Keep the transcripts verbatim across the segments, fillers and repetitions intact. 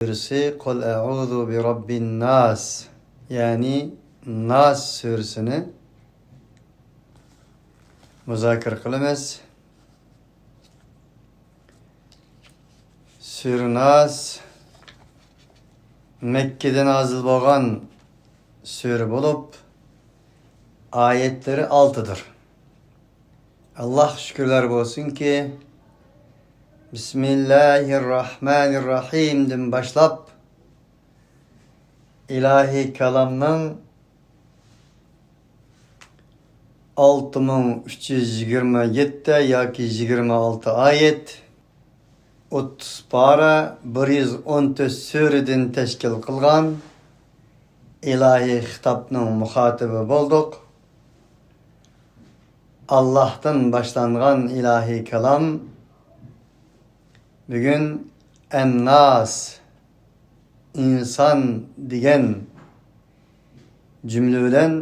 سۈرىسى، قۇل ئەئۇزۇ بىرەببىن ناس، يەنى ناس سۈرىسىنى مۇزاكىرە قىلىمىز. سۈرە ناس مەككىدە نازىل بولغان سۈرە بولۇپ، ئايەتلىرى ئالتىدۇر. ئاللاھقا شۈكۈرلەر بولسۇنكى، بىسمىللاھىر راھمانىر راھىمدىن باشلاپ، ئىلاھىي كالامنىڭ ئالتە مىڭ ئۈچ يۈز يىگىرمە يەتتە ياكى يىگىرمە ئالتە ئايەت، ئوتتۇز پارە، بىر يۈز ئون تۆت سۈرىدىن تەشكىل قىلغان ئىلاھىي خىتابنىڭ مۇخاتىبى بولدۇق. ئاللاھتىن باشلانغان ئىلاھىي كالام بۈگۈن ئەنناس، ئىنسان دېگەن جۈملە بىلەن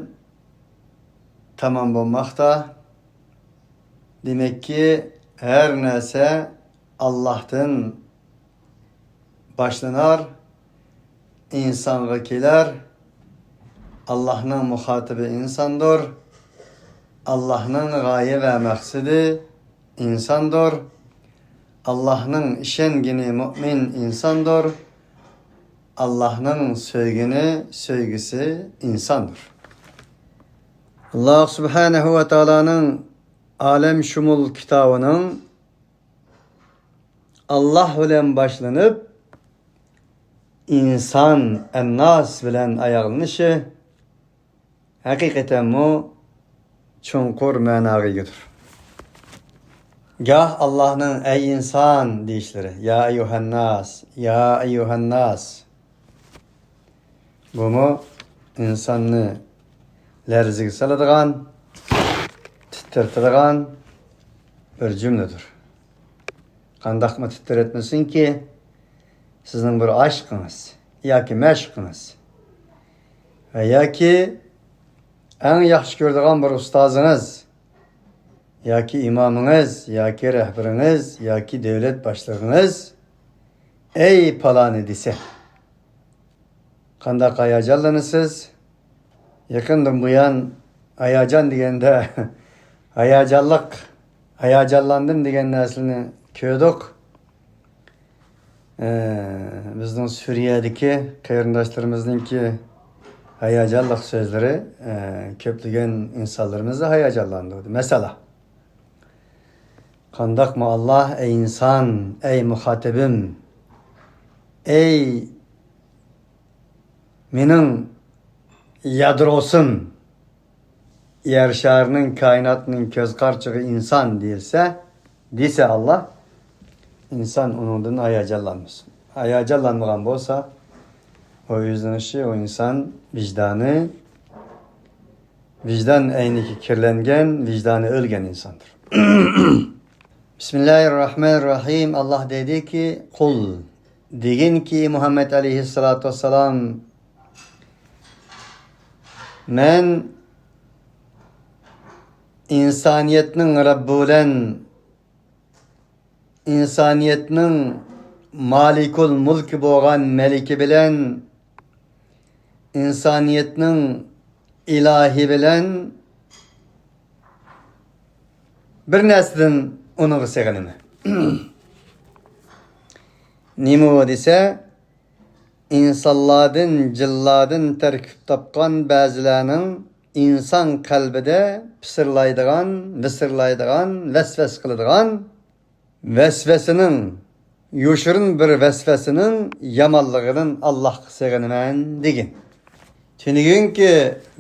تامام بولماقتا. دېمەككى، ھەر نەرسە ئاللاھتىن باشلىنار، ئىنسانغا كېلەر. ئاللاھنىڭ مۇخاتىبى ئىنساندۇر. ئاللاھنىڭ غايە ۋە مەقسىتى ئىنساندۇر. ئاللاھنىڭ ئىشەنگىنى مۆمىن ئىنساندۇر. ئاللاھنىڭ سۆيگىنى، سۆيگۈسى ئىنساندۇر. ئاللاھ سۇبھانەھۇ ۋە تائالانىڭ ئالەمشۇمۇل كىتابىنىڭ ئاللاھ بىلەن باشلىنىپ، ئىنسان، ئەنناس بىلەن ئاياغلىنىشى ھەقىقەتەنمۇ چوڭقۇر مەناغا ئىگىدۇر. گاھ ئاللاھنىڭ «ئەي ئىنسان» دېيىشلىرى، «يا ئەييۇھەنناس، يا ئەييۇھەنناس»، بۇمۇ ئىنساننى لەرزىگە سالىدىغان، تىترىتىدىغان بىر جۈملىدۇر. قانداقمۇ تىترەتمىسۇنكى، سىزنىڭ بىر ئاشىقىڭىز ياكى مەشۇقىڭىز ۋە ياكى ئەڭ ياخشى كۆرىدىغان بىر ئۇستازىڭىز ياكى ئىمامىڭىز ياكى رەھبىرىڭىز ياكى دۆلەت باشلىقىڭىز «ئەي پالانى» دېسە، قانداق ھاياجانلىنىسىز؟ يېقىندىن بۇيان ھاياجان دېگەندە، ھاياجانلىق، ھاياجانلاندىم دېگەن نەرسىلەرنى كۆردۇق. ئە، بىزنىڭ سۈرىيەدىكى قېرىنداشلىرىمىزنىڭكى ھاياجانلىق سۆزلىرى، ئە، كۆپلىگەن ئىنسانلىرىمىزنى ھاياجانلاندۇردى. مەسىلەن، قانداقمۇ ئاللاھ، ئەي ئىنسان، ئەي مۇخاتىبىم، ئەي مېنىڭ يادروسۇم، يەر شارىنىڭ، كائىناتنىڭ كۆز قارىچۇقى ئىنسان دېيىلسە، دېسە ئاللاھ، ئىنسان ئۇنىڭدىن ھاياجانلانمىسۇن. ھاياجانلانمىغان بولسا، ئۇ ئۆزىنىڭ ئىشى، ئۇ ئىنسان ۋىجدانى، ۋىجدان ئەينىكى كىرلەنگەن، ۋىجدانى ئۆلگەن ئىنساندۇر. بىسمىللاھىر راھمانىر راھىم. ئاللاھ دەيدىكى، قۇل، دېگىنكى، مۇھەممەد ئەلەيھىسسالاتۇ ۋەسسالام، مەن ئىنسانىيەتنىڭ رەببى بىلەن، ئىنسانىيەتنىڭ مالىكۇل مۇلكى بولغان مەلىكى بىلەن، ئىنسانىيەتنىڭ ئىلاھى بىلەن بىر نەرسىدىن ئۇنىڭغا سېغىنىمەن. نېمە ئۇ دېسە، ئىنسانلاردىن، جىنلاردىن تەركىب تاپقان بەزىلەرنىڭ ئىنسان قەلبىدە پىسىرلايدىغان، ۋىسىرلايدىغان، ۋەسۋەسە قىلىدىغان ۋەسۋەسىنىڭ، يوشۇرۇن بىر ۋەسۋەسىنىڭ يامانلىقىدىن ئاللاھقا سېغىنىمەن دېگىن. تۈنۈگۈنكى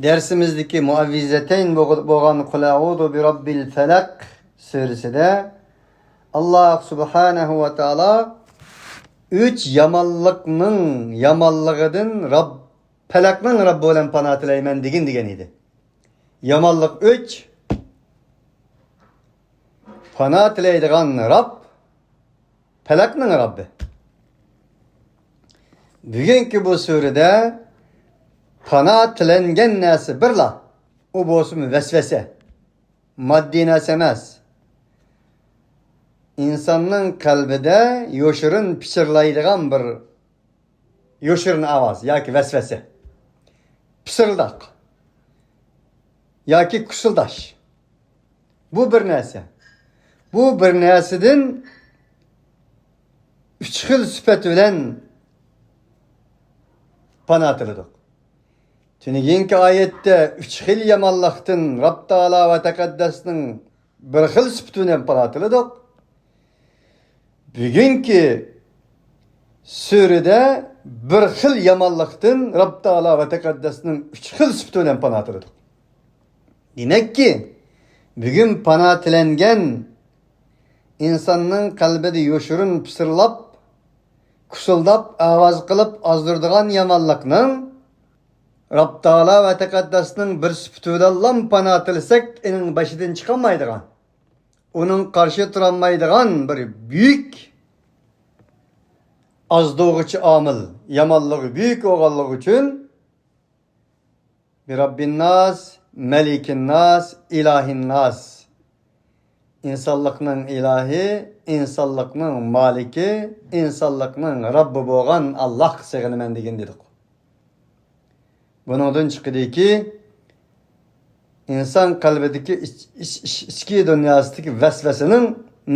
دەرسىمىزدىكى مۇئەۋۋىزەتەين بولغ-، بولغان قۇل ئەئۇزۇ بىرەببىل فەلەق سۈرىسىدە ئاللاھ سۇبھانەھۇ ۋە تائالا ئۈچ يامانلىقنىڭ يامانلىقىدىن رەب، پەلەقنىڭ رەببى بىلەن پانا تىلەيمەن دېگىن دېگەن ئىدى. يامانلىق ئۈچ، پانا تىلەيدىغان رەب، پەلەقنىڭ رەببى. بۈگۈنكى بۇ سۈرىدە پانا تىلەنگەن نەرسە بىرلا، ئۇ بولسىمۇ ۋەسۋەسە. ماددىي نەرسە ئەمەس. ئىنساننىڭ قەلبىدە يوشۇرۇن پىچىرلايدىغان بىر يوشۇرۇن ئاۋاز ياكى ۋەسۋەسە، پىسىلداق ياكى كۇسۇلداش. بۇ بىر نەرسە. بۇ بىر نەرسىدىن ئۈچ خىل سۈپەت بىلەن پانا تىلىدۇق. تۈنۈگۈنكى ئايەتتە ئۈچ خىل يامانلىقتىن رەب تائالا ۋە تەقەددەسنىڭ بىر خىل سۈپىتى بىلەن پانا تىلىدۇق. بۈگۈنكى سۈرىدە بىر خىل يامانلىقتىن رەب تائالا ۋە تەقەددەسنىڭ ئۈچ خىل سۈپىتى بىلەن پانا تىلىدۇق. دېمەككى، بۈگۈن پانا تىلەنگەن ئىنساننىڭ قەلبىدە يوشۇرۇن پىسىرلاپ، كۇسۇلداپ، ئاۋاز قىلىپ ئازدۇرىدىغان يامانلىقنىڭ رەب تائالا ۋە تەقەددەسنىڭ بىر سۈپىتى بىلەنلا پانا تىلىسەك، ئېنىڭ بېشىدىن چىقالمايدىغان، ئۇنىڭ قارشى تۇرالمايدىغان بىر بۈيۈك ئازدۇرغۇچى ئامىل، يامانلىقى بۈيۈك بولغانلىقى ئۈچۈن، بىرەببىنناس، مەلىكىنناس، ئىلاھىنناس. ئىنسانلىقنىڭ ئىلاھى، ئىنسانلىقنىڭ مالىكى، ئىنسانلىقنىڭ رەببى بولغان ئاللاھقا سېغىنىمەن دېگەن دېدۇق. بۇنىڭدىن چىقىدۇكى، ئىنسان قەلبىدىكى ئىچ-، ئىچ-، ئىچ-، ئىچكى دۇنياسىدىكى ۋەسۋەسىنىڭ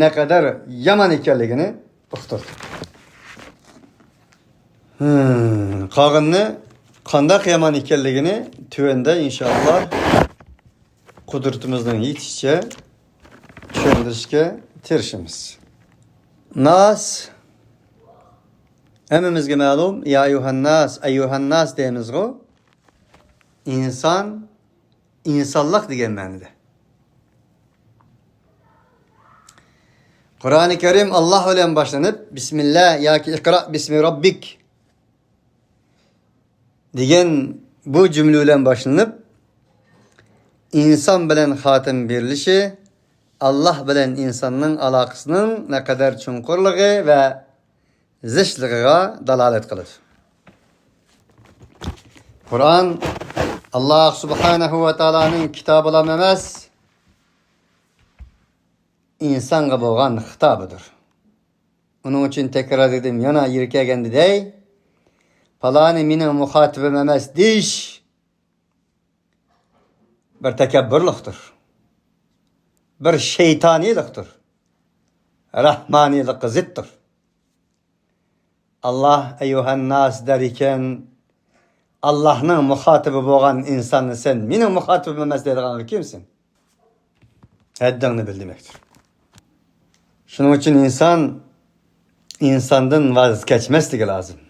نەقەدەر يامان ئىكەنلىكىنى ئۇقتۇردۇق. ھىم، قالغىنىنى قانداق يامان ئىكەنلىكىنى تۆۋەندە ئىنشائاللا قۇدرىتىمىزنىڭ يېتىشىچە چۈشەندۈرۈشكە تىرىشىمىز. ناس، ھەممىمىزگە مەلۇم، يا ئەييۇھەنناس، ئەييۇھەنناس دەيمىزغۇ؟ ئىنسان، ئىنسانلىق دېگەن مەنىدە. قۇرئانى كەرىم ئاللاھ بىلەن باشلىنىپ، بىسمىللا ياكى ئىقرا بىسمى رەببىك دېگەن بۇ جۈملە بىلەن باشلىنىپ، ئىنسان بىلەن خاتىمە بېرىلىشى، ئاللاھ بىلەن ئىنساننىڭ ئالاقىسىنىڭ نەقەدەر چوڭقۇرلۇقى ۋە زىچلىقىغا دالالەت قىلىدۇ. قۇرئان ئاللاھ سۇبھانەھۇ ۋە تائالانىڭ كىتابىلا ئەمەس، ئىنسانغا بولغان خىتابىدۇر. ئۇنىڭ ئۈچۈن تەكرار دېدىم، يەنە يېرى كەلگەندە دەي، پالانى مېنىڭ مۇخاتىپىم ئەمەس دېيىش بىر تەكەببۇرلۇقتۇر. بىر شەيتانىيلىقتۇر. رەھمانىيلىققا زىتتۇر. ئاللاھ ئەييۇھەنناس دەر ئىكەن، ئاللاھنىڭ مۇخاتىپى بولغان ئىنساننى سەن مېنىڭ مۇخاتىپىم ئەمەس دەيدىغانلار كىمسەن؟ ھەددىڭنى بىل دېمەكتۇر. شۇنىڭ ئۈچۈن ئىنسان ئىنساندىن ۋاز كەچمەسلىكى لازىم.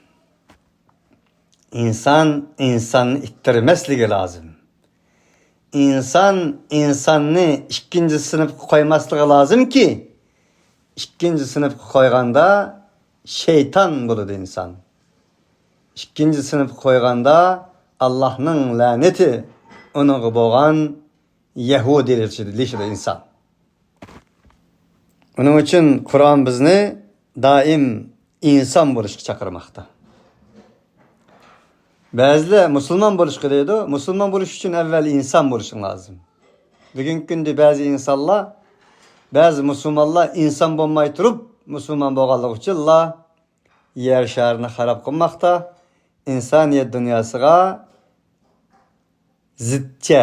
ئىنسان ئىنساننى ئىتتىرمەسلىكى لازىم. ئىنسان ئىنساننى ئىككىنچى سىنىپقا قويماسلىقى لازىمكى، ئىككىنچى سىنىپقا قويغاندا شەيتان بولىدۇ ئىنسان. ئىككىنچى سىنىپقا قويغاندا ئاللاھنىڭ لەنىتى ئۇنىڭغا بولغان يەھۇدىيلىشىدۇ ئىنسان. ئۇنىڭ ئۈچۈن قۇرئان بىزنى دائىم ئىنسان بولۇشقا چاقىرماقتا. بەزىلەر مۇسۇلمان بولۇشقا دەيدۇ. مۇسۇلمان بولۇش ئۈچۈن ئەۋۋەل ئىنسان بولۇشۇڭ لازىم. بۈگۈنكى كۈندە بەزى ئىنسانلار، بەزى مۇسۇلمانلار ئىنسان بولماي تۇرۇپ مۇسۇلمان بولغانلىقى ئۈچۈنلا يەر شارىنى خاراب قىلماقتا، ئىنسانىيەت دۇنياسىغا زىتچە،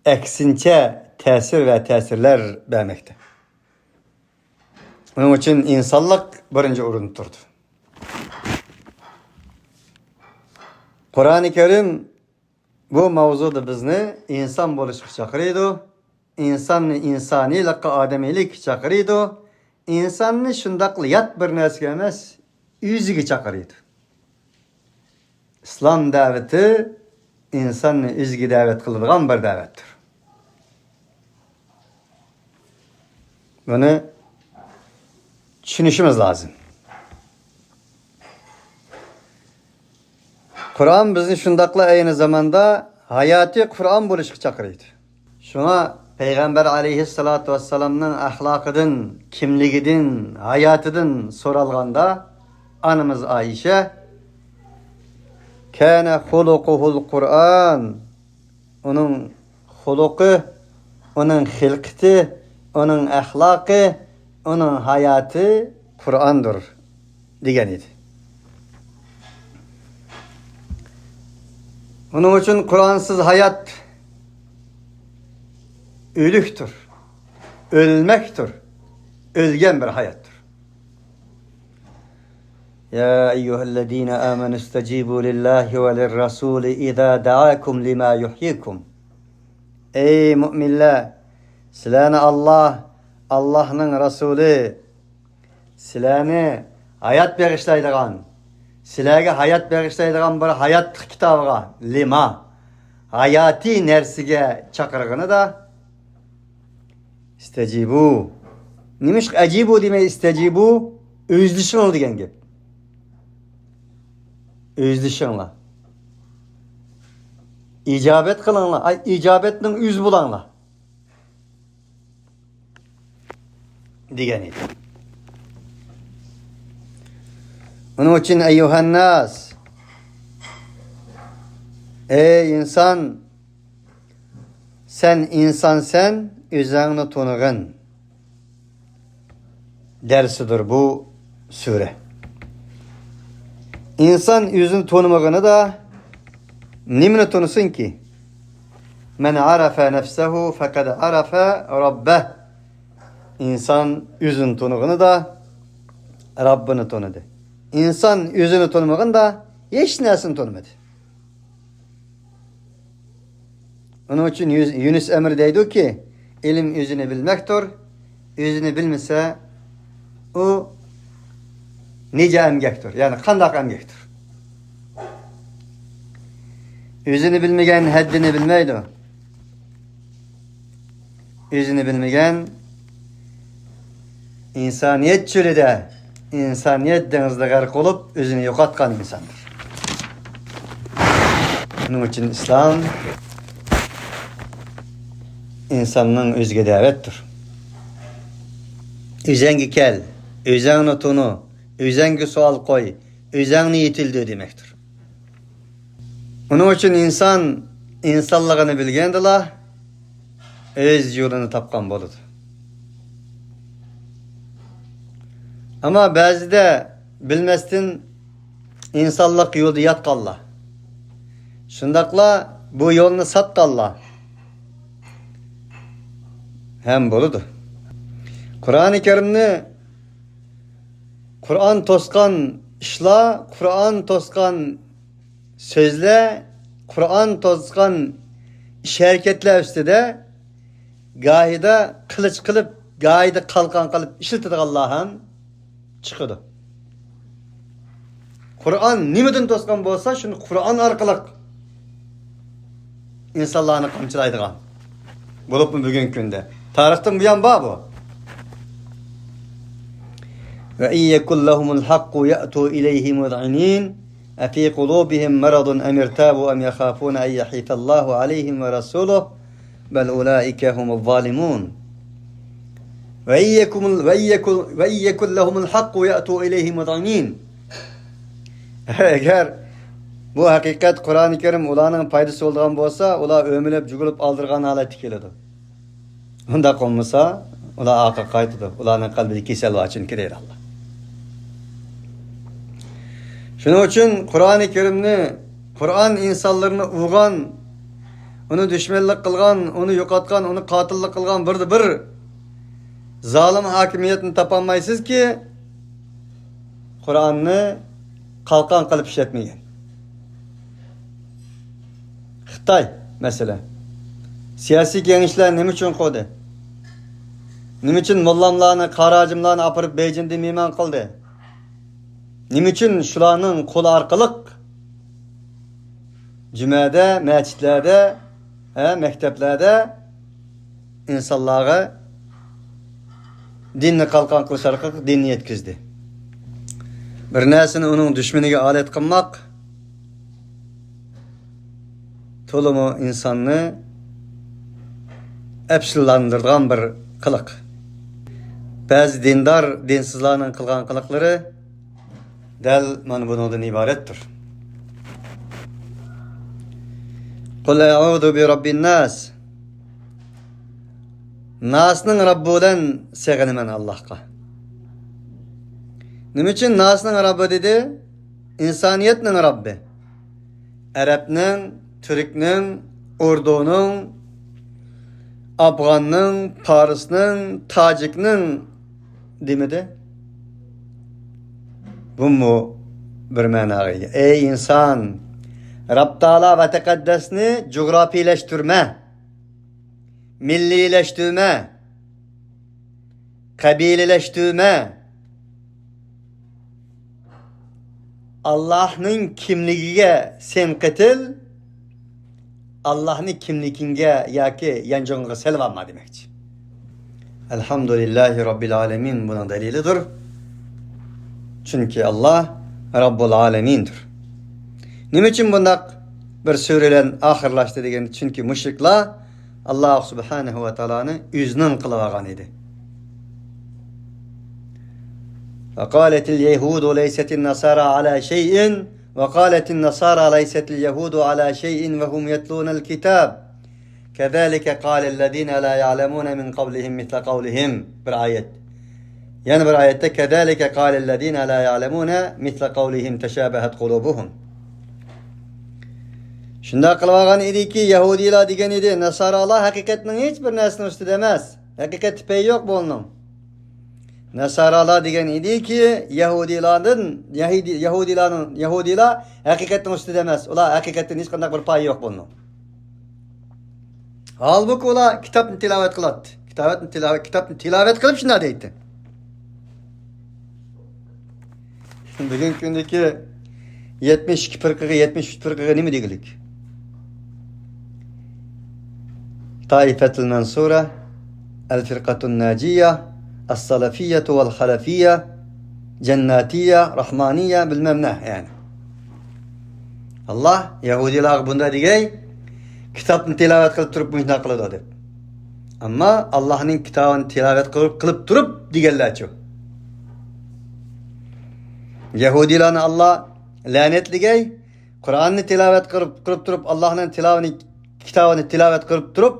ئەكسىنچە تەسىر ۋە تەسىرلەر بەرمەكتە. ئۇنىڭ ئۈچۈن ئىنسانلىق بىرىنچى ئورۇندا تۇرىدۇ. قۇرئانى كەرىم بۇ ماۋزۇدا بىزنى ئىنسان بولۇشقا چاقىرىدۇ. ئىنساننى ئىنسانىيلىققا، ئادەمىيلىككە چاقىرىدۇ. ئىنساننى شۇنداقلا يات بىر نەرسىگە ئەمەس، ئۆزىگە چاقىرىدۇ. ئىسلام دەۋىتى ئىنساننى ئۆزىگە دەۋەت قىلىدىغان بىر دەۋەتتۇر. بۇنى چۈشىنىشىمىز لازىم. قۇرئان بىزنى شۇنداقلا ئەينى زاماندا ھاياتىي قۇرئان بولۇشقا چاقىرىدۇ. شۇڭا پەيغەمبەر ئەلەيھىسسالاتۇ ۋەسسالامنىڭ ئەخلاقىدىن، كىملىكىدىن، ھاياتىدىن سورالغاندا، ئانىمىز ئائىشە، كانە خۇلۇقۇھۇل قۇرئان، ئۇنىڭ خۇلقى، ئۇنىڭ خىلقىتى، ئۇنىڭ ئەخلاقى، ئۇنىڭ ھاياتى قۇرئاندۇر، دېگەن ئىدى. ئۇنىڭ ئۈچۈن قۇرئانسىز ھايات ئۆلۈكتۇر، ئۆلمەكتۇر، ئۆلگەن بىر ھاياتتۇر. يا أيها الذين آمنوا استجيبوا لله وللرسول إذا دعاكم لما يحييكم. ئەي مۆمىنلەر، سىلەرنى ئاللاھ، ئاللاھنىڭ رەسۇلى سىلەرنى ھايات بېغىشلايدىغان، سىلەرگە ھايات بېغىشلايدىغان بىر ھاياتلىق كىتابىغا، لىما، ھاياتىي نەرسىگە چاقىرغىنىدا، ئىستەجىبۇ. نېمىشقا ئەجىبۇ دېمەي، ئىستەجىبۇ؟ ئۆزلىشىڭلار دېگەن گەپ. ئۆزلىشىڭلار. ئىجابەت قىلىڭلار. ئاي، ئىجابەتنىڭ ئۆزى بولاڭلار. دېگەن ئىدى. ئۇنىڭ ئۈچۈن، ئەييۇھەنناس، ئەي ئىنسان، سەن ئىنسانسەن، ئۆزۈڭنى تونۇغىن دەرسىدۇر بۇ سۈرە. ئىنسان ئۆزىنى تونۇمىغىنىدا نېمىنى تونۇسۇنكى؟ مەن ئارافە نەفسەھۇ فەقەد ئارافە رەببەھ. ئىنسان ئۆزىنى تونۇغىنىدا رەببىنى تونۇدى. ئىنسان ئۆزىنى تونۇمىغىنىدا ھېچ نەرسىنى تونۇمىدى. ئۇنىڭ ئۈچۈن يۈز-، يۇنۇس ئەمىر دەيدۇكى، ئىلىم ئۆزىنى بىلمەكتۇر، ئۆزىنى بىلمىسە، ئۇ نىجە ئەمگەكتۇر، يەنى قانداق ئەمگەكتۇر؟ ئۆزىنى بىلمىگەن ھەددىنى بىلمەيدۇ. ئۆزىنى بىلمىگەن ئىنسانىيەت چۆلىدە، ئىنسانىيەت دېڭىزىدا غەرق بولۇپ، ئۆزىنى يوقاتقان ئىنساندۇر. شۇنىڭ ئۈچۈن ئىسلام ئىنساننىڭ ئۆزىگە دەۋەتتۇر. ئۆزەڭگە كەل، ئۆزەڭنى تونۇ، ئۆزەڭگە سوئال قوي، ئۆزەڭنى يېتىلدۈر دېمەكتۇر. ئۇنىڭ ئۈچۈن ئىنسان ئىنسانلىقىنى بىلگەندىلا ئۆز يولىنى تاپقان بولىدۇ. ئەمما بەزىدە بىلمەستىن ئىنسانلىق يولدا ياتقانلار، شۇنداقلا بۇ يولنى ساتقانلار ھەم بولىدۇ. قۇرئانى كەرىمنى قۇرئان توسقان ئىشلار، قۇرئان توسقان سۆزلەر، قۇرئان توسقان ئىش-ھەرىكەتلەر ئۈستىدە گاھىدا قىلىچ قىلىپ، گاھىدا قالقان قىلىپ ئىشلىتىدىغانلار ھەم چىقىدۇ. قۇرئان نېمىدىن توسقان بولسا، شۇنى قۇرئان ئارقىلىق ئىنسانلارنى قامچىلايدىغان. بولۇپمۇ بۈگۈنكى كۈندە. تارىختىن بۇيان بار بۇ. وَإِنْ يَكُنْ لَهُمُ الْحَقُّ يَأْتُوا إِلَيْهِ مُذْعِنِينَ أَفِي قُلُوبِهِمْ مَرَضٌ أَمِ ارْتَابُوا أَمْ يَخَافُونَ أَنْ يَحِيفَ اللَّهُ عَلَيْهِمْ وَرَسُولُهُ بَلْ أُولَٰئِكَ هُمُ الظَّالِمُونَ. وَإِنْ يَكُنْ، وَإِنْ يَكُنْ، وَإِنْ يَكُنْ لَهُمُ الْحَقُّ يَأْتُوا إِلَيْهِ مُذْعِنِينَ. ئەگەر بۇ ھەقىقەت، قۇرئانى كەرىم ئۇلارنىڭ پايدىسى بولىدىغان بولسا، ئۇلار ئۆمىلەپ، جۈگۈلۈپ ئالدىرىغان ھالەتكە كېلىدۇ. ئۇنداق بولمىسا، ئۇلار ئارقىغا قايتىدۇ. ئۇلارنىڭ قەلبىدە كېسەل بار، چۈنكى دەيدۇ ئاللا. شۇنىڭ ئۈچۈن قۇرئانى كەرىمنى، قۇرئان ئىنسانلىرىنى ئۇرغان، ئۇنى دۈشمەنلىك قىلغان، ئۇنى يوقاتقان، ئۇنى قاتىللىق قىلغان بىردە بىر زالىم ھاكىمىيەتنى تاپالمايسىزكى، قۇرئاننى قالقان قىلىپ ئىشلەتمىگەن. خىتاي، مەسىلەن، سىياسىي كېڭەشلەر نېمە ئۈچۈن قۇردى؟ نېمە ئۈچۈن موللاملارنى، قارا ھاجىملارنى ئاپىرىپ بېيجىڭدا مېھمان قىلدى؟ نېمە ئۈچۈن شۇلارنىڭ قولى ئارقىلىق جۈمەدە، مەسچىتلەردە، ھە، مەكتەپلەردە ئىنسانلارغا دىننى قالقان قىلىش ئارقىلىق دىننى يەتكۈزدى؟ بىر نەرسىنى ئۇنىڭ دۈشمىنىگە ئالەت قىلماق تولىمۇ ئىنساننى ئەپسۇسلاندۇرىدىغان بىر قىلىق. بەزى دىندار، دىنسىزلارنىڭ قىلغان قىلىقلىرى دەل مانا بۇنىڭدىن ئىبارەتتۇر. قۇل ئەئۇزۇ بىرەببىنناس. ناسنىڭ رەببى بىلەن سېغىنىمەن ئاللاھقا. نېمە ئۈچۈن ناسنىڭ رەببى دېدى؟ ئىنسانىيەتنىڭ رەببى. ئەرەبنىڭ تۈركنىڭ، ئوردۇنىڭ، ئافغاننىڭ، پارسنىڭ، تاجىكنىڭ دېمىدى. بۇمۇ بىر مەناغا ئىگە. ئەي ئىنسان، رەب تائالا ۋە تەقەددەسنى جۇغراپىيلەشتۈرمە، مىللىيلەشتۈرمە، قەبىلىلەشتۈرمە. ئاللاھنىڭ كىملىكىگە سەن قېتىل، ئاللاھنى كىملىكىڭگە ياكى يانچۇقۇڭغا سېلىۋالما دېمەكچى. ئەلھەمدۇلىللاھى رەببىل ئالەمىن بۇنىڭ دەلىلىدۇر. چۈنكى ئاللاھ رەببۇل ئالەمىندۇر. نېمە ئۈچۈن بۇنداق بىر سۈرە بىلەن ئاخىرلاشتى دېگەندە، چۈنكى مۇشرىكلار ئاللاھ سۇبھانەھۇ ۋە تائالانى ئۆزىنىڭ قىلىۋالغان ئىدى. وقالت اليهود ليست النصارى على شيء وقالت النصارى ليست اليهود على شيء وهم يتلون الكتاب كذلك قال الذين لا يعلمون من قبلهم مثل قولهم. بىر ئايەت. يەنە بىر ئايەتتە كذلك قال الذين لا يعلمون مثل قولهم تشابهت قلوبهم. شۇنداق قىلىۋالغان ئىدىكى، يەھۇدىيلار دېگەن ئىدى، ناسارالار ھەقىقەتنىڭ ھېچ بىر نەرسىنىڭ ئۈستىدە ئەمەس. ھەقىقەتتە پەيى يوق بۇنىڭ. ناسارالار دېگەن ئىدىكى، يەھۇدىيلاردىن، يەھۇدىي-، يەھۇدىيلارنىڭ، يەھۇدىيلار ھەقىقەتنىڭ ئۈستىدە ئەمەس. ئۇلار ھەقىقەتتىن ھېچقانداق بىر پايى يوق بۇنىڭ. ھالبۇكى، ئۇلار كىتابنى تىلاۋەت قىلاتتى. كىتابەتنى تىلاۋەت، كىتابنى تىلاۋەت قىلىپ شۇنداق دەيتتى. بۈگۈنكى كۈندىكى يەتمىش ئىككى پىرقىگە، يەتمىش ئۈچ پىرقىگە نېمە دېگۈلۈك؟ تائىفەتۇل مەنسۇرە، ئەل فىرقەتۇن ناجىيە، ئەس سەلەفىيەتۇ ۋەل خەلەفىيە، جەنناتىيە، رەھمانىيە، بىلمەم نە، يەنى. ئاللاھ يەھۇدىيلارغا بۇنداق دېگەي، كىتابنى تىلاۋەت قىلىپ تۇرۇپ مۇشۇنداق قىلىدۇ دەپ. ئەمما ئاللاھنىڭ كىتابىنى تىلاۋەت قىلىپ، قىلىپ تۇرۇپ دېگەنلەرچۇ؟ يەھۇدىيلارنى ئاللاھ لەنەتلىگەي، قۇرئاننى تىلاۋەت قىلىپ، قىلىپ تۇرۇپ، ئاللاھنىڭ تىلاۋىنى، كىتابىنى تىلاۋەت قىلىپ تۇرۇپ،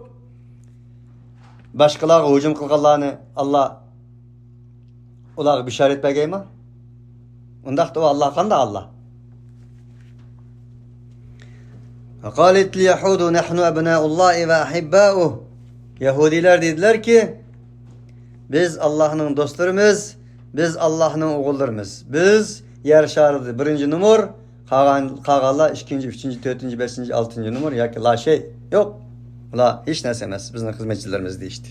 باشقىلارغا ھۇجۇم قىلغانلارنى ئاللاھ ئۇلارغا بېشارەت بەرگەيمۇ؟ ئۇنداقتا ئۇ ئاللاھ قانداق ئاللاھ؟ وقالت اليهود نحن أبناء الله وأحباؤه. يەھۇدىيلار دېدىلەركى، بىز ئاللاھنىڭ دوستلىرىمىز، بىز ئاللاھنىڭ ئوغۇللىرىمىز. بىز يەر شارىدا بىرىنچى نومۇر، قالغان، قالغانلار ئىككىنچى، ئۈچىنچى، تۆتىنچى، بەشىنچى، ئالتىنچى نومۇر ياكى لا شەي. يوق. ئۇلار ھېچ نەرسە ئەمەس، بىزنىڭ خىزمەتچىلىرىمىز دېيىشتى.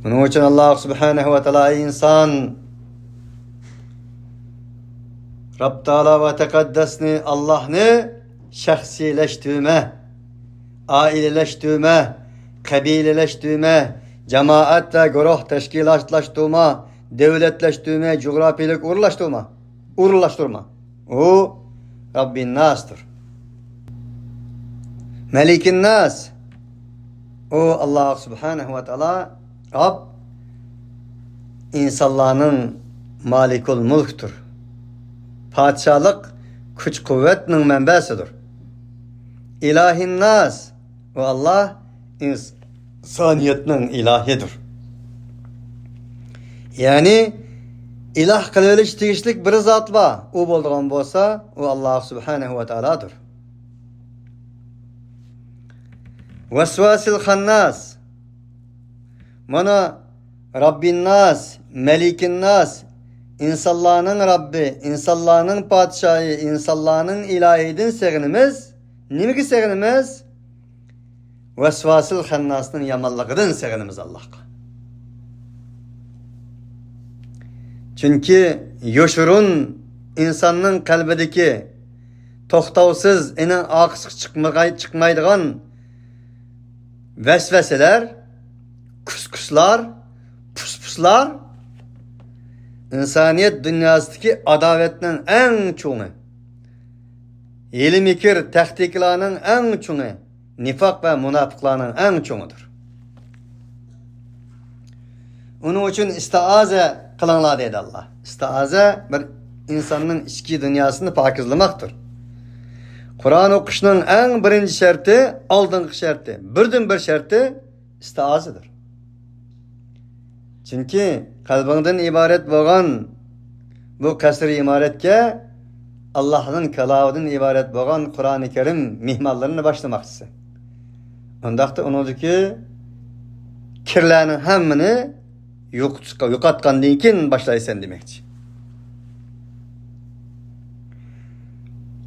بۇنىڭ ئۈچۈن ئاللاھ سۇبھانەھۇ ۋە تائالا، ئەي ئىنسان، رەب تائالا ۋە تەقەددەسنى، ئاللاھنى شەخسىيلەشتۈرمە، ئائىلىلەشتۈرمە، قەبىلىلەشتۈرمە، جامائەت ۋە گۇرۇھ تەشكىلاتلاشتۇرما، دۆلەتلەشتۈرمە، جۇغراپىيىلىك ئورۇنلاشتۇرما، ئورۇنلاشتۇرما. ئۇ رەببىنناستۇر. مەلىكىنناس. ئۇ ئاللاھ سۇبھانەھۇ ۋە تائالا رەب ئىنسانلارنىڭ مالىكۇل مۇلكتۇر. پادىشاھلىق كۈچ-قۇۋۋەتنىڭ مەنبەسىدۇر. ئىلاھىنناس. ئۇ ئاللاھ ئىنسانىيەتنىڭ ئىلاھىدۇر. يەنى ئىلاھ قىلىۋېلىشقا تېگىشلىك بىر زات بار. ئۇ بولىدىغان بولسا، ئۇ ئاللاھ سۇبھانەھۇ ۋە تائالاdır. ۋەسۋاسىل خەنناس. مانا، رەببىنناس، مەلىكىنناس، ئىنسانلارنىڭ رەببى، ئىنسانلارنىڭ پادىشاھى، ئىنسانلارنىڭ ئىلاھىدىن سېغىنىمىز. نېمىگە سېغىنىمىز؟ ۋەسۋاسىل خەنناسنىڭ يامانلىقىدىن سېغىنىمىز ئاللاھقا. چۈنكى يوشۇرۇن ئىنساننىڭ قەلبىدىكى توختاۋسىز، ئېنىڭ ئارقىسىغا چىقمىغاي-، چىقمايدىغان ۋەسۋەسىلەر، كۇسكۇسلار، پۇسپۇسلار ئىنسانىيەت دۇنياسىدىكى ئاداۋەتنىڭ ئەڭ چوڭى، ھىيلە-مىكىر، تەختىكىلارنىڭ ئەڭ چوڭى، نىفاق ۋە مۇناپىقلارنىڭ ئەڭ چوڭىدۇر. ئۇنىڭ ئۈچۈن ئىستىئازە قىلىڭلار دەيدۇ ئاللاھ. ئىستىئازە بىر ئىنساننىڭ ئىچكى دۇنياسىنى پاكىزلىماقتۇر. قۇرئان ئوقۇشنىڭ ئەڭ بىرىنچى شەرتى، ئالدىنقى شەرتى، بىردىنبىر شەرتى ئىستىئازىدۇر. چۈنكى قەلبىڭدىن ئىبارەت بولغان بۇ قەسرى ئىمارەتكە ئاللاھنىڭ كالامىدىن ئىبارەت بولغان قۇرئانى كەرىم مېھمانلىرىنى باشلىماقچىسەن. ئۇنداقتا ئۇنىڭدىكى كىرلەرنىڭ ھەممىنى يوقىتىشقا، يوقاتقاندىن كېيىن باشلايسەن دېمەكچى.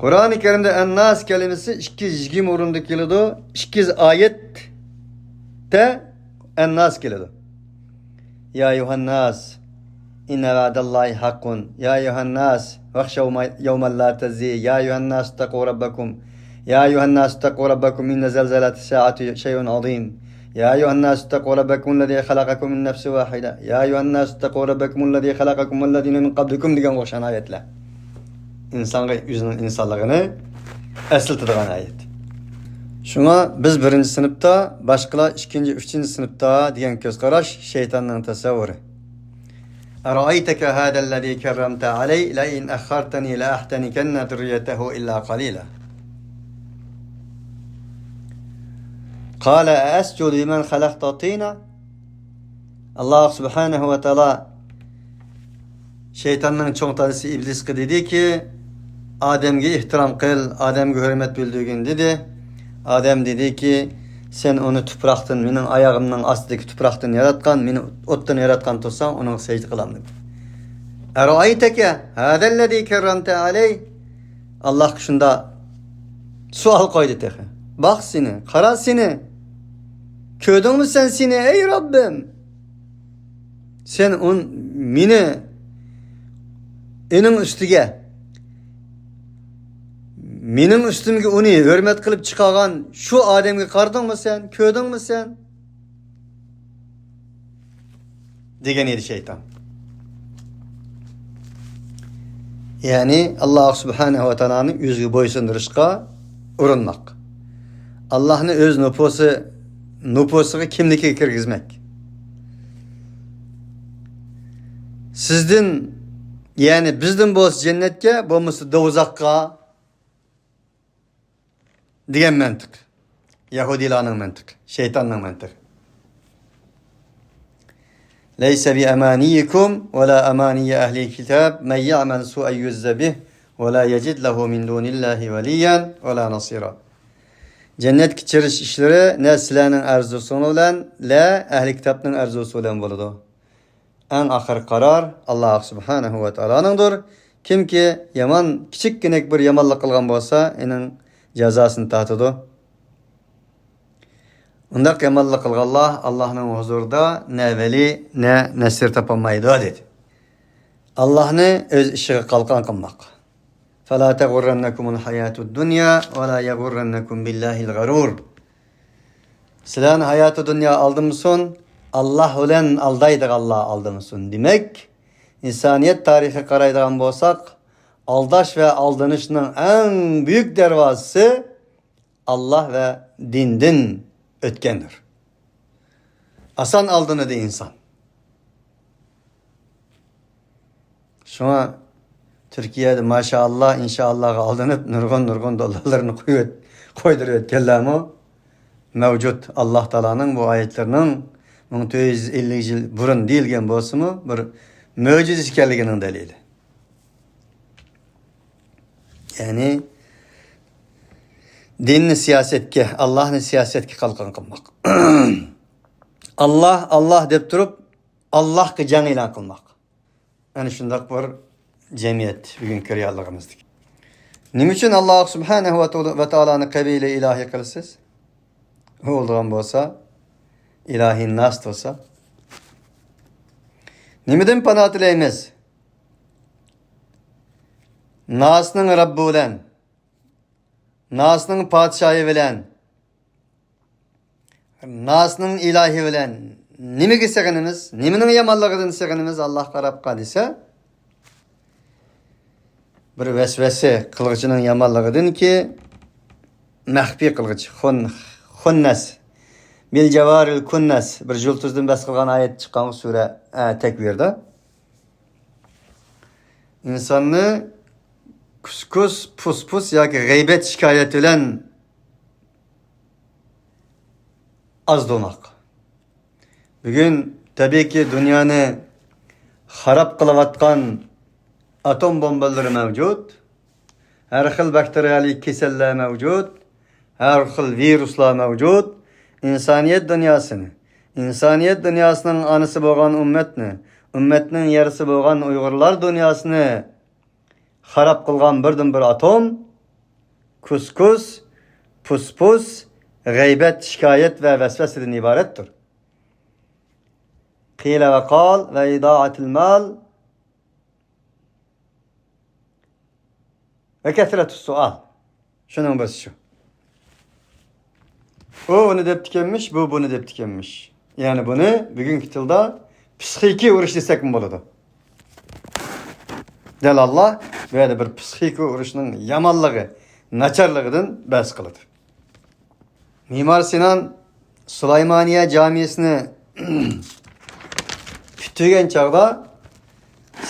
قۇرئانى كەرىمدە ئەنناس كەلىمىسى ئىككى يۈز يىگىرمە ئورۇندا كېلىدۇ، ئىككى يۈز ئايەتتە ئەنناس كېلىدۇ. يا أيها الناس إن وعد الله حق. يا أيها الناس واخشوا يوما لا تجزي. يا أيها الناس اتقوا ربكم. يا أيها الناس اتقوا ربكم إن زلزلة الساعة شيء عظيم. يا أيها الناس اتقوا ربكم الذي خلقكم من نفس واحدة. يا أيها الناس اتقوا ربكم الذي خلقكم والذين من قبلكم دېگەنگە ئوخشىغان ئايەتلەر. ئىنسانغا ئۆزىنىڭ ئىنسانلىقىنى ئەسلىتىدىغان ئايەت. شۇڭا بىز بىرىنچى سىنىپتا، باشقىلار ئىككىنچى، ئۈچىنچى سىنىپتا دېگەن كۆز قاراش شەيتاننىڭ تەسەۋۋۇرى. أرأيتك هذا الذي كرمت علي لئن أخرتني لأحتنكن ذريته إلا قليلا. قال أأسجد لمن خلقت طينا. ئاللاھ سۇبھانەھۇ ۋە تائالا شەيتاننىڭ چوڭ دادىسى ئىبلىسقا دېدىكى، ئادەمگە ئېھتىرام قىل، ئادەمگە ھۆرمەت بىلدۈرگىن دېدى. ئادەم دېدىكى، سەن ئۇنى تۇپراقتىن، مېنىڭ ئاياغىمنىڭ ئاستىدىكى تۇپراقتىن ياراتقان، مېنى ئوتتىن ياراتقان تۇرساڭ، ئۇنىڭغا سەجدە قىلامدۇ؟ أرأيتك هذا الذي كرمت علي. ئاللاھقا شۇنداق سوئال قويدى تېخى. باق سېنى، قارا سېنى. كۆردۈڭمۇ سەن سېنى، ئەي رەببىم؟ سەن ئۇن-، مېنى ئېنىڭ ئۈستىگە، مېنىڭ ئۈستۈمگە ئۇنى ھۆرمەت قىلىپ چىقارغان شۇ ئادەمگە قارىدىڭمۇ سەن؟ كۆردۈڭمۇ سەن؟ دېگەن ئىدى شەيتان. يەنى ئاللاھ سۇبھانەھۇ ۋە تائالانى ئۆزىگە بويسۇندۇرۇشقا ئۇرۇنماق. ئاللاھنى ئۆز نوپۇسى، نوپۇسىغا، كىملىكىگە كىرگۈزمەك. سىزدىن، يەنى بىزدىن بولسا جەننەتكە، بولمىسا دوزاخقا دېگەن مەنتىق. يەھۇدىيلارنىڭ مەنتىقى، شەيتاننىڭ مەنتىقى. ليس بأمانيكم ولا أماني أهل الكتاب من يعمل سوءا يجز به ولا يجد له من دون الله وليا ولا نصيرا. جەننەتكە كىرىش ئىشلىرى نە سىلەرنىڭ ئارزۇسىڭلار بىلەن، نە ئەھلى كىتابنىڭ ئارزۇسى بىلەن بولىدۇ. ئەڭ ئاخىرقى قارار ئاللاھ سۇبھانەھۇ ۋە تائالانىڭدۇر. كىمكى يامان، كىچىككىنە بىر يامانلىق قىلغان بولسا، ئېنىڭ جازاسىنى تارتىدۇ. ئۇنداق يامانلىق قىلغانلار ئاللاھنىڭ ھۇزۇرىدا نە ۋەلى، نە نەسىر تاپالمايدۇ، دېدى. ئاللاھنى ئۆز ئىشىغا قالقان قىلماق. فلا تغرنكم الحياة الدنيا ولا يغرنكم بالله الغرور. سىلەرنى ھاياتى دۇنيا ئالدىمىسۇن، ئاللاھ بىلەن ئالدايدىغانلار ئالدىمىسۇن. دېمەك، ئىنسانىيەت تارىخىغا قارايدىغان بولساق، ئالداش ۋە ئالدىنىشنىڭ ئەڭ بۈيۈك دەرۋازىسى ئاللاھ ۋە دىندىن ئۆتكەندۇر. ئاسان ئالدىنىدۇ ئىنسان. شۇڭا تۈركىيەدە ماشائاللا، ئىنشائاللاغا ئالدىنىپ، نۇرغۇن، نۇرغۇن دوللارلىرىنى قويۇۋەت-، قويدۇرۇۋەتكەنلەرمۇ مەۋجۇت. ئاللاھ تائالانىڭ بۇ ئايەتلىرىنىڭ مىڭ تۆت يۈز ئەللىك يىل بۇرۇن دېيىلگەن بولسىمۇ، بىر مۆجىزە ئىكەنلىكىنىڭ دەلىلى. يەنى دىننى سىياسەتكە، ئاللاھنى سىياسەتكە قالقان قىلماق. ئاللاھ، ئاللاھ دەپ تۇرۇپ، ئاللاھقا جەڭ ئېلان قىلماق. ئەنە شۇنداق بىر جەمئىيەت بۈگۈنكى رېئاللىقىمىزدىكى. نېمە ئۈچۈن ئاللاھ سۇبھانەھۇ ۋە تائالا-، ۋە تائالانى قەبىلە ئىلاھى قىلىسىز؟ ئۇ بولىدىغان بولسا، ئىلاھى ناس بولسا. نېمىدىن پانا تىلەيمىز؟ ناسنىڭ رەببى بىلەن، ناسنىڭ پادىشاھى بىلەن، ناسنىڭ ئىلاھى بىلەن نېمىگە سېغىنىمىز؟ نېمىنىڭ يامانلىقىدىن سېغىنىمىز ئاللاھقا رەبقا دېسە، بىر ۋەسۋەسە قىلغۇچىنىڭ يامانلىقىدىنكى، مەخپىي قىلغۇچ، خۇن-، خۇننەس. بىل جاۋارىل كۇننەس. بىر يۇلتۇزدىن بەس قىلغان ئايەت چىققان سۈرە، ئە، تەكۋىردا. ئىنساننى كۇس-كۇس، پۇس-پۇس ياكى غەيبەت شىكايەت بىلەن ئازدۇرماق. بۈگۈن، تەبىئىيكى، دۇنيانى خاراب قىلىۋاتقان ئاتوم بومبىلىرى مەۋجۇت. ھەر خىل باكتېرىيەلىك كېسەللەر مەۋجۇت، ھەر خىل ۋىرۇسلار مەۋجۇت. ئىنسانىيەت دۇنياسىنى، ئىنسانىيەت دۇنياسىنىڭ ئانىسى بولغان ئۈممەتنى، ئۈممەتنىڭ يارىسى بولغان ئۇيغۇرلار دۇنياسىنى خاراب قىلغان بىردىنبىر ئاتوم كۇسكۇس، پۇسپۇس، غەيبەت، شىكايەت ۋە ۋەسۋەسىدىن ئىبارەتتۇر. قىلە ۋە قال ۋە ئىدائەتىل مال ۋە كەسرەتۇس سوئال. شۇنىڭ بىرسى شۇ. ئۇ ئۇنى دەپتىكەنمىش، بۇ بۇنى دەپتىكەنمىش. يەنى بۇنى بۈگۈنكى تىلدا پسىخىكىي ئۇرۇش دېسەكمۇ بولىدۇ. دەلاللار بۇ يەردە بىر پسىخىكىي ئۇرۇشنىڭ يامانلىقى، ناچارلىقىدىن بەھس قىلىدۇ. مىمار سىنان سۇلايمانىيە جامىسىنى پۈتتۈرگەن چاغدا،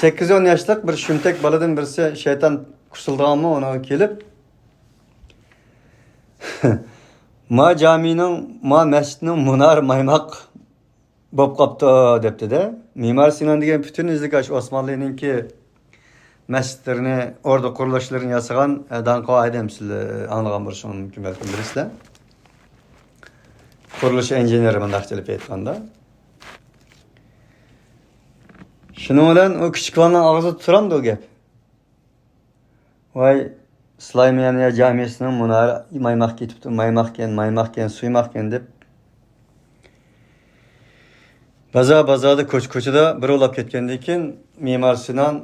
سەككىز ئون ياشلىق بىر شۇمتەك بالىدىن بىرسى، شەيتان قۇسۇلدىغانمۇ، ئۇنىڭغا كېلىپ، ما جامىنىڭ، ما مەسچىتنىڭ مۇنارى مايماق بوپ قاپتۇ، دەپتۇ-دە. مىمار سىنان دېگەن پۈتۈن ئۆزىدىكى ئاشۇ ئوسمانلىنىڭكى مەسچىتلىرىنى، ئوردا قۇرۇلۇشلىرىنى ياسىغان، ئە، داڭقى ئادەم، سىلەر ئاڭلىغان بولۇشىڭىز مۇمكىن، بەلكىم بىلىسىلەر. قۇرۇلۇش ئىنژېنېرى، مۇنداقچە ئېلىپ ئېيتقاندا. شۇنىڭ بىلەن ئۇ كىچىك بالىنىڭ ئاغزىدا تۇرامدۇ گەپ؟ ۋاي، سۇلايمانىيە جامىسىنىڭ مۇنارى مايماق كېتىپتۇ، مايماقكەن، مايماقكەن، سۇيماقكەن دەپ، بازار-بازاردا، كوچا-كوچىدا بىر ئۇلاپ كەتكەندىن كېيىن، مىمار سىنان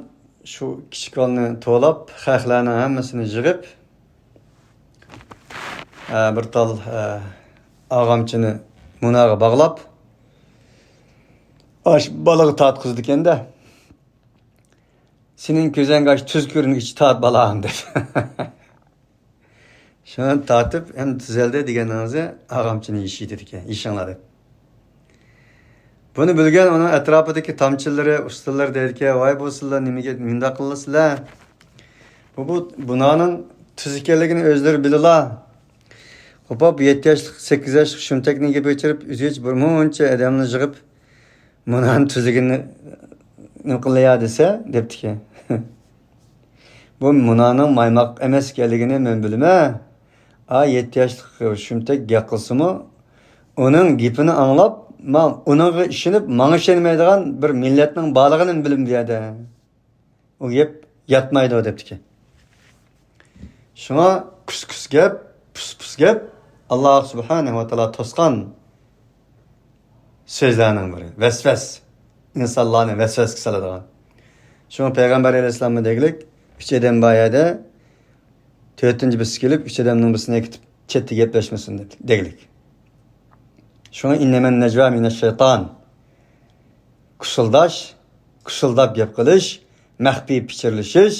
شۇ كىچىك بالىنى توۋلاپ، خەقلەرنىڭ ھەممىسىنى يىغىپ، ئە، بىر تال، ئە، ئاغامچىنى مۇنارغا باغلاپ، ئاش بالىغا تارتقۇزىدىكەن-دە. سېنىڭ كۆزۈڭگە ئاشۇ تۈز كۆرۈنگۈچە تارت، بالام، دەپ. شۇنى تارتىپ، ئەمدى تۈزەلدى دېگەننىڭىزى ئاغامچىنى يېشىيدىكەن، يېشىڭلار دەپ. بۇنى بىلگەن ئۇنىڭ ئەتراپىدىكى تامچىلىرى، ئۇستىلىرى دەيدىكەن، ۋاي، بۇ سىلەر نېمىگە مۇنداق قىلىسىلەر؟ بۇ، بۇ، بۇنىڭنىڭ تۈز ئىكەنلىكىنى ئۆزلىرى بىلىلا. قوپاپ، يەتتە ياشلىق، سەككىز ياشلىق شۇمتەكنى گەپ ئېچىرىپ، ئۆزى ھېچ بىر مۇنچە ئادەمنى يىغىپ، مۇنانىڭ تۈزىگىنى نېمە قىلىيا دېسە، دەپتىكەن. بۇ مۇنانىڭ مايماق ئەمەس ئىكەنلىكىنى مەن بىلىمەن. ئا، يەتتە ياشلىق شۇمتەك گەپ قىلسىمۇ، ئۇنىڭ گېپىنى ئاڭلاپ، ما-، ئۇنىڭغا ئىشىنىپ، ماڭا ئىشەنمەيدىغان بىر مىللەتنىڭ بارلىقىنى بىلىمەن بۇ يەردە. ئۇ گەپ ياتمايدۇ، دەپتىكەن. شۇڭا كۇس-كۇس گەپ، پۇس-پۇس گەپ، ئاللا سۇبھانەھۇ ۋە تائالا توسقان سۆزلەرنىڭ بىرى. ۋەسۋەس. ئىنسانلارنى ۋەسۋەسكە سالىدىغان. شۇڭا پەيغەمبەر ئەلەيھىسسالاممۇ دېگۈلۈك، ئۈچ ئادەم بار يەردە، تۆتىنچى بىرسى كېلىپ، ئۈچ ئادەمنىڭ بىرسىنى ئەكېتىپ، چەتتە گەپلەشمىسۇن، دېدى، دېگۈلۈك. شۇڭا، ئىننەمەن نەجۋا مىنەش شەيتان. كۇسۇلداش، كۇسۇلداپ گەپ قىلىش، مەخپىي پىچىرلىشىش،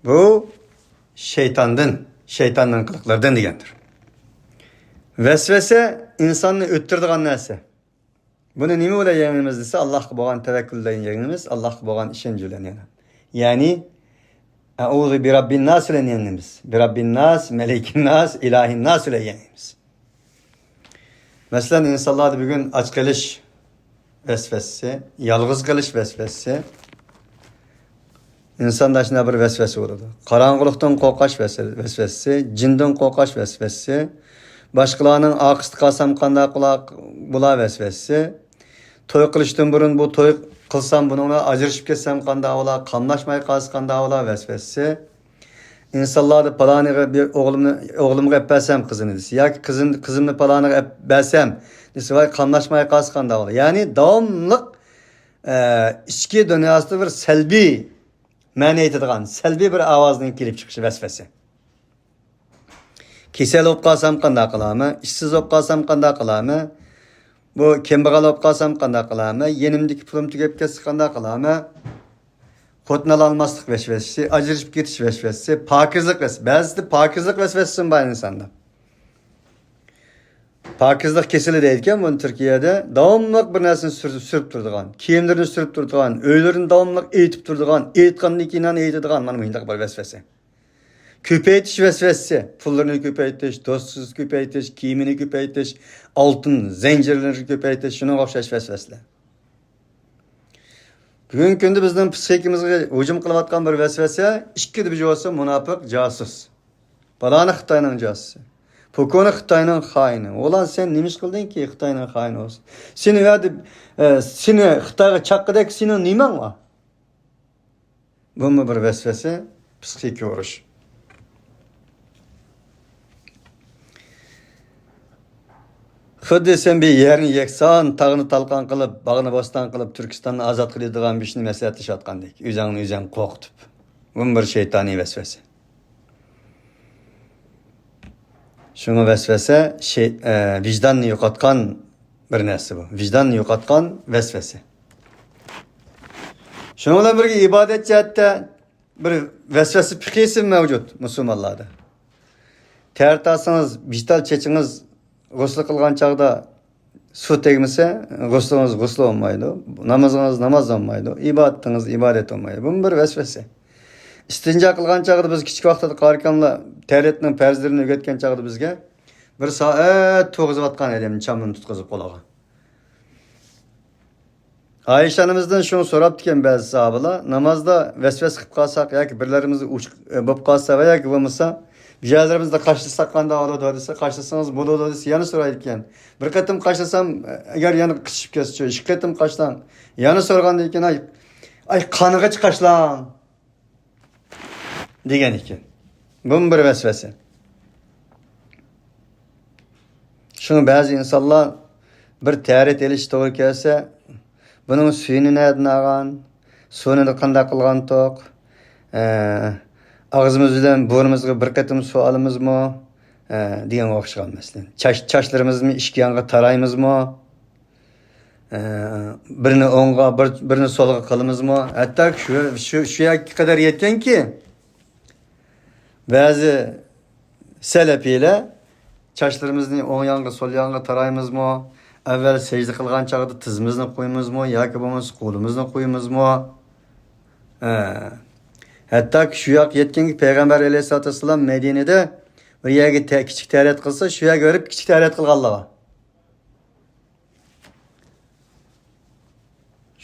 بۇ شەيتاندىن، شەيتاننىڭ قىلىقلىرىدىن دېگەندۇر. ۋەسۋەسە ئىنساننى ئۆتتۈرىدىغان نەرسە. بۇنى نېمە بىلەن يەڭىمىز دېسە، ئاللاھقا بولغان تەۋەككۈل بىلەن يەڭىمىز، ئاللاھقا بولغان ئىشەنچ بىلەن يەنە. يەنى، ئەئۇزۇ بىرەببىنناس بىلەن يەڭىمىز. بىرەببىنناس، مەلىكىنناس، ئىلاھىنناس بىلەن يەڭىمىز. مەسىلەن، ئىنسانلاردا بۈگۈن ئاچ قېلىش ۋەسۋەسىسى، يالغۇز قېلىش ۋەسۋەسىسى، ئىنساندا شۇنداق بىر ۋەسۋەسە بولىدۇ. قاراڭغۇلۇقتىن قورقاش ۋەس-، ۋەسۋەسىسى، جىندىن قورقاش ۋەسۋەسىسى، باشقىلارنىڭ ئارقىسىدا قالسام قانداق بولا، بولا ۋەسۋەسىسى، توي قىلىشتىن بۇرۇن بۇ توي قىلسام، بۇنىڭ بىلەن ئاجرىشىپ كەتسەم قانداق بولا، قاملاشماي قالسا قانداق بولا ۋەسۋەسىسى. ئىنسانلاردا پالانىغا بىر ئوغلۇمنى، ئوغلۇمغا ئەپ بەرسەم قىزىنى دېسە، ياكى قىزىم-، قىزىمنى پالانىغا ئەپ بەرسەم دېسە، ۋاي، قاملاشماي قالسا قانداق بولا. يەنى داۋاملىق، ئە، ئىچكى دۇنياسىدا بىر سەلبىي مەنە ئېيتىدىغان، سەلبىي بىر ئاۋازنىڭ كېلىپ چىقىشى ۋەسۋەسە. كېسەل بولۇپ قالسام قانداق قىلارمەن؟ ئىشسىز بولۇپ قالسام قانداق قىلارمەن؟ بۇ كەمبەغەل بولۇپ قالسام قانداق قىلارمەن؟ يېنىمدىكى پۇلۇم تۈگەپ كەتسە قانداق قىلارمەن؟ خوتۇن ئالالماسلىق ۋەسۋەسىسى، ئاجرىشىپ كېتىش ۋەسۋەسىسى، پاكىزلىق ۋەس-، بەزىدە پاكىزلىق ۋەسۋەسىسىمۇ بار ئىنساندا. پاكىزلىق كېسىلى دەيدىكەن بۇنى تۈركىيەدە. داۋاملىق بىر نەرسىنى سۈر-، سۈرۈپ تۇرىدىغان، كىيىملىرىنى سۈرۈپ تۇرىدىغان، ئۆيلىرىنى داۋاملىق ئېيتىپ تۇرىدىغان، ئېيتقاندىن كېيىن يەنە ئېيتىدىغان، مانا مۇنداق بىر ۋەسۋەسە. كۆپەيتىش ۋەسۋەسىسى. پۇللىرىنى كۆپەيتىش، دوستىنى كۆپەيتىش، كىيىمىنى كۆپەيتىش، ئالتۇن زەنجىرلىرىنى كۆپەيتىش، شۇنىڭغا ئوخشاش ۋەسۋەسىلەر. بۈگۈنكى كۈندە بىزنىڭ پسىخىكىمىزغا ھۇجۇم قىلىۋاتقان بىر ۋەسۋەسە، ئىككىدە بىر بولسا مۇناپىق، جاسۇس. پالانى خىتاينىڭ جاسۇسى. پۇكونى خىتاينىڭ خائىنى. ئۇلار سەن نېمە ئىش قىلدىڭكى خىتاينىڭ خائىنى بولسۇن؟ سېنى ئۇ يەردە، ئە، سېنى خىتايغا چاققۇدەك سېنىڭ نېمەڭ بار؟ بۇمۇ بىر ۋەسۋەسە، پسىخىكا ئۇرۇش. خۇددى سەن بىر يەرنى يەكسان، تاغنى تالقان قىلىپ، باغنى بوستان قىلىپ، تۈركىستاننى ئازاد قىلىدىغان بىر ئىشنى مەسلىھەتلىشىۋاتقاندەك، ئۆزۈڭنى ئۆزۈڭ قورقۇتۇپ. بۇمۇ بىر شەيتانىي ۋەسۋەسە. شۇڭا ۋەسۋەسە شەي-، ئە، ۋىجداننى يوقاتقان بىر نەرسە بۇ. ۋىجداننى يوقاتقان ۋەسۋەسە. شۇنىڭ بىلەن بىرگە ئىبادەت جەھەتتە بىر ۋەسۋەسە پىخىسى مەۋجۇت مۇسۇلمانلاردا. تەر تارتسىڭىز، بىج تال چېچىڭىز غۇسۇل قىلغان چاغدا سۇ تەگمىسە، غۇسلىڭىز غۇسۇل بولمايدۇ. نامىزىڭىز ناماز بولمايدۇ. ئىبادىتىڭىز ئىبادەت بولمايدۇ. بۇمۇ بىر ۋەسۋەسە. ئىستىنجا قىلغان چاغدا بىز كىچىك ۋاقتىدا قارىكاملا تەرەتنىڭ پەرزلىرىنى ئۆگەتكەن چاغدا بىزگە بىر سائەت تۇرغۇزۇۋاتقان ئىدى چامنى تۇتقۇزۇپ قولىغا. ئائىشە ئانىمىزدىن شۇنى سوراپتىكەن بەزى ساھابىلار، نامازدا ۋەسۋەسە قىلىپ قالساق ياكى بىرلىرىمىز ئۇچ-، ئە، بولۇپ قالسا ۋە ياكى بولمىسا، بىر يەرلىرىمىزدە قاشلىساق قانداق بولىدۇ دېسە، قاشلىسىڭىز بولىدۇ دېسە، يەنە سورايدىكەن. بىر قېتىم قاشلىسام، ئەگەر يەنە قىچىشىپ كەتسىچۇ، ئىككى قېتىم قاشلاڭ. يەنە سورىغاندىن كېيىن، ئاي، ئاي، قانىغىچە قاشلاڭ. دېگەن ئىكەن. بۇمۇ بىر ۋەسۋەسە. شۇڭا بەزى ئىنسانلار بىر تەرەت ئېلىش توغرا كەلسە، بۇنىڭ سۈيىنى نەدىن ئالغان؟ سۇنى قانداق قىلغانتۇق؟ ئە، ئاغزىمىز بىلەن بۇرنىمىزغا بىر قېتىم سۇ ئالىمىزمۇ؟ ئە، دېگەنگە ئوخشىغان مەسىلەن. چاچ، چاچلىرىمىزنى ئىككى يانغا تارايمىزمۇ؟ ئە، بىرنى ئوڭغا، بىر، بىرنى سولغا قىلىمىزمۇ؟ ھەتتا شۇ، شۇ، شۇ يەرگە قەدەر يەتكەنكى، بەزى سەلەپىيلەر چاچلىرىمىزنى ئوڭ يانغا، سول يانغا تارايمىزمۇ؟ ئەۋۋەل سەجدە قىلغان چاغدا تىزىمىزنى قويىمىزمۇ ياكى بولمىسا قولىمىزنى قويىمىزمۇ؟ ھە. ھەتتاكى شۇ ياققا يەتكەنكى پەيغەمبەر ئەلەيھىسسالاتۇ ۋەسسالام مەدىنىدە بىر يەرگە تە-، كىچىك تەرەت قىلسا، شۇ يەرگە بېرىپ كىچىك تەرەت قىلغانلار بار.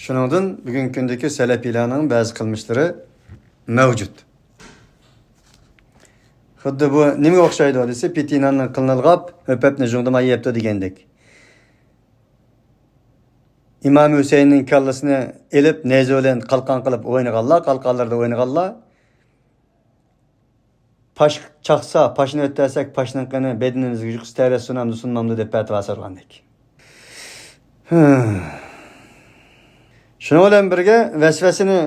شۇنىڭدىن بۈگۈنكى كۈندىكى سەلەپىيلەرنىڭ بەزى قىلمىشلىرى مەۋجۇت. خۇددى بۇ نېمىگە ئوخشايدۇ دېسە، پېتى ناننى قىلنى ئىلغاپ، ھۆپەپنى جۇڭدىماي يەپتۇ دېگەندەك. ئىمام ھۈسەيىننىڭ كاللىسىنى ئېلىپ، نەيزە بىلەن قالقان قىلىپ ئوينىغانلار، قالقانلىرىدا ئوينىغانلار، پاش چاقسا، پاشنى ئۆتەلسەك، پاشنىڭ قېنى بەدىنىمىزگە يۇقىسى تەرەت سۇنامدۇ، سۇنمامدۇ دەپ پەتىۋا سورىغاندەك. شۇنىڭ بىلەن بىرگە، ۋەسۋەسىنى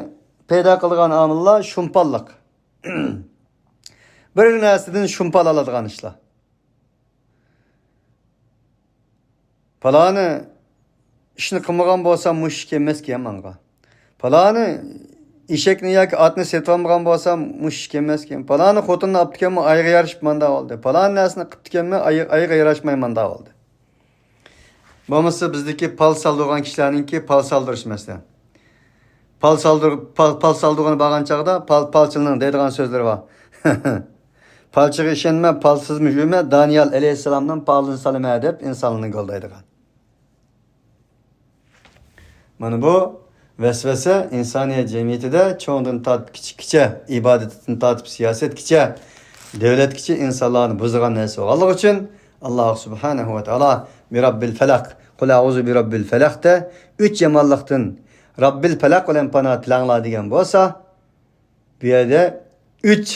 پەيدا قىلىدىغان ئامىللار شۇمپانلىق. بىر نەرسىدىن شۇمپان ئالىدىغان ئىشلار. پالانى ئىشنى قىلمىغان بولسام، مۇشۇ ئىش كەلمەسكەن ماڭا. پالانى ئېشەكنى ياكى ئاتنى سېتىۋالمىغان بولسام، مۇشۇ ئىش كەلمەسكەن. پالانى خوتۇننى ئاپتىكەنمۇ، ئايىغى يارىشىپ ماندا بولدى. پالانى نەرسىنى قىپتىكەنمۇ، ئايىغى، ئايىغى ياراشماي ماندا بولدى. بولمىسا بىزدىكى پال سالدۇرغان كىشىلەرنىڭكى پال سالدۇرۇش مەسىلەن. پال سالدۇر-، پال، پال سالدۇرغىلى بارغان چاغدا پال، پالچىلىنىڭ دەيدىغان سۆزلىرى بار. پالچىغا ئىشەنمە، پالسىزمۇ يۈرمە، دانىيال ئەلەيھىسسالامنىڭ پالىنى سالىمەن دەپ ئىنسانلارنى گوللايدىغان. مانا بۇ ۋەسۋەسە ئىنسانىيەت جەمئىيىتىدە چوڭدىن تارتىپ كىچىككىچە، ئىبادەتتىن تارتىپ سىياسەتكىچە، دۆلەتكىچە ئىنسانلارنى بۇزىدىغان نەرسە بولغانلىقى ئۈچۈن، ئاللاھ سۇبھانەھۇ ۋە تائالا بىرەببىل فەلەق، قۇل ئەئۇزۇ بىرەببىل فەلەق دە ئۈچ يامانلىقتىن رەببىل پەلەق بىلەن پانا تىلەڭلار دېگەن بولسا، بۇ يەردە ئۈچ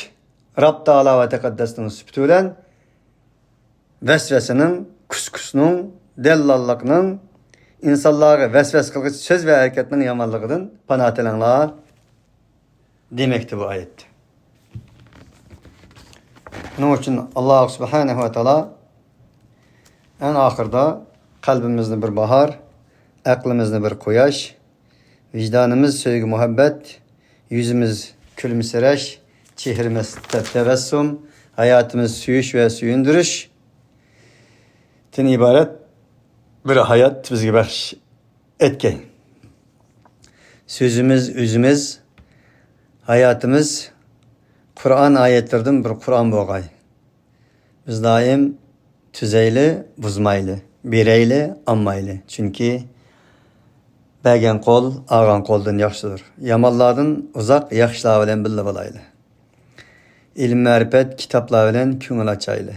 رەب تائالا ۋە تەقەددەسنىڭ سۈپىتى بىلەن ۋەسۋەسىنىڭ، كۇسكۇسنىڭ، دەللاللىقنىڭ، ئىنسانلارغا ۋەسۋەسە قىلغۇچ سۆز ۋە ھەرىكەتنىڭ يامانلىقىدىن پانا تىلەڭلار دېمەكتە بۇ ئايەتتە. شۇنىڭ ئۈچۈن ئاللاھ سۇبھانەھۇ ۋە تائالا ئەڭ ئاخىرىدا قەلبىمىزنى بىر باھار، ئەقلىمىزنى بىر قۇياش، ۋىجدانىمىز سۆيگۈ-مۇھەببەت، يۈزىمىز كۈلۈمسىرەش، چېھرىمىز تەب-، تەبەسسۇم، ھاياتىمىز سۆيۈش ۋە سۆيۈندۈرۈشتىن ئىبارەت بىر ھايات بىزگە بەخش ئەتكەي. سۆزىمىز، ئۆزىمىز، ھاياتىمىز قۇرئان ئايەتلىرىدىن بىر قۇرئان بولغاي. بىز دائىم تۈزەيلى، بۇزمايلى، بېرەيلى، ئالمايلى. چۈنكى بەرگەن قول ئالغان قولدىن ياخشىدۇر. يامانلاردىن ئۇزاق، ياخشىلار بىلەن بىللە بولايلى. ئىلىم-مەرىپەت، كىتابلار بىلەن كۆڭۈل ئاچايلى.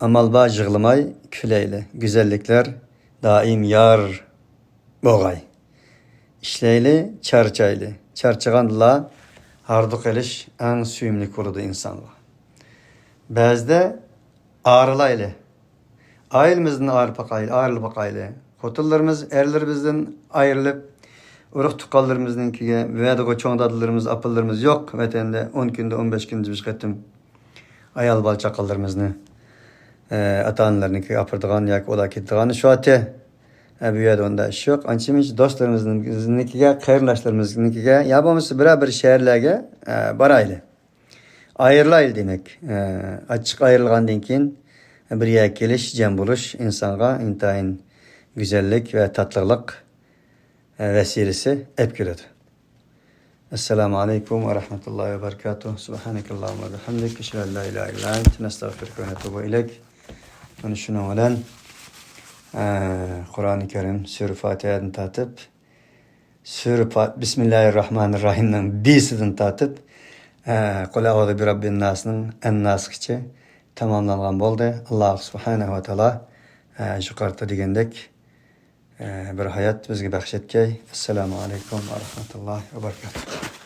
ئامال بار يىغلىماي كۈلەيلى. گۈزەللىكلەر دائىم يار بولغاي. ئىشلەيلى، چارچايلى. چارچىغاندىلا ھاردۇق ئېلىش ئەڭ سۆيۈملۈك بولىدۇ ئىنسانغا. بەزىدە ئارىلايلى. ئائىلىمىزدىن ئايرىلىپ باقايلى، ئايرىلىپ باقايلى. خوتۇنلىرىمىز ئەرلىرىمىزدىن ئايرىلىپ، ئۇرۇق-تۇغقانلىرىمىزنىڭكىگە، بۇ يەردىغۇ چوڭ دادىلىرىمىز، ئاپىلىرىمىز يوق. ۋەتەندە ئون كۈندە، ئون بەش كۈندە بىر قېتىم ئايال بالا-چاقىلىرىمىزنى، ئە، ئاتا-ئانىلىرىنىڭكىگە ئاپىرىدىغان ياكى ئۇلار كېتىدىغان شۇ ئاتى. ئە، بۇ يەردە ئۇنداق ئىش يوق. ئانچە-مۇنچە دوستلىرىمىزنىڭكىگە، قېرىنداشلىرىمىزنىڭكىگە يا بولمىسا بىرەر بىر شەھەرلەرگە، ئە، بارايلى. ئايرىلايلى دېمەك. ئە، ئاچچىق ئايرىلغاندىن كېيىن بىر يەرگە كېلىش، جەم بولۇش ئىنسانغا ئىنتايىن گۈزەللىك ۋە تاتلىقلىق، ئە، ۋەسىلىسى ئەپ كېلىدۇ. السلام عليكم ورحمة الله وبركاته. سبحانك اللهم وبحمدك، أشهد أن لا إله إلا أنت، نستغفرك ونتوب إليك. مانا شۇنىڭ بىلەن، ئە، قۇرئانى كەرىم سۈرە فاتىھەدىن تارتىپ، سۈرە پا-، بىسمىللاھىررەھمانىررەھىمنىڭ بىسىدىن تارتىپ، ئە، قۇل ئەئۇزۇ بىرەببىنناسنىڭ ئەنناسىغىچە تاماملانغان بولدى. ئاللاھ سۇبھانەھۇ ۋە تائالا، ئە، يۇقىرىدا دېگەندەك، ئە، بىر ھايات بىزگە بەخش ئەتكەي. ئەسسالامۇ ئەلەيكۇم ۋە رەھمەتۇللاھى ۋە بەرىكاتۇھ.